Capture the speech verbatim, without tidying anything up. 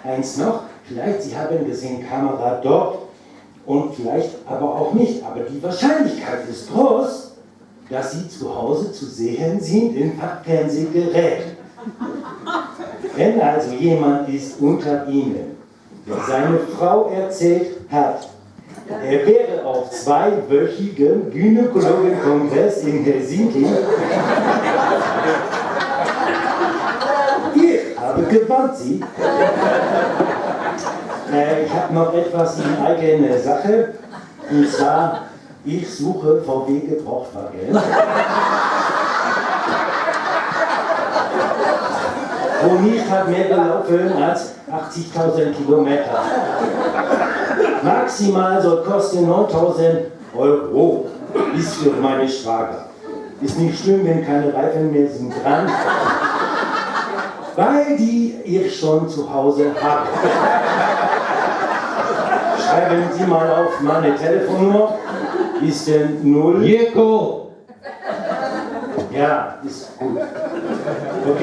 Eins noch, vielleicht, Sie haben gesehen, Kamera dort und vielleicht aber auch nicht, aber die Wahrscheinlichkeit ist groß, dass Sie zu Hause zu sehen sind im Fernsehgerät. Wenn also jemand ist unter Ihnen, der seine Frau erzählt hat, er wäre auf zweiwöchigem Gynäkologenkongress in Helsinki. Ich habe gewarnt, Sie. Äh, ich habe noch etwas in eigener Sache. Und zwar, ich suche V W Gebrauchtwagen. Wo nicht hat mehr gelaufen als achtzigtausend Kilometer. Maximal soll kosten neuntausend Euro. Ist für meine Schwager. Ist nicht schlimm, wenn keine Reifen mehr sind dran. Weil die ich schon zu Hause habe. Schreiben Sie mal auf meine Telefonnummer. Ist denn null? Jeko! Ja, ist gut. Okay.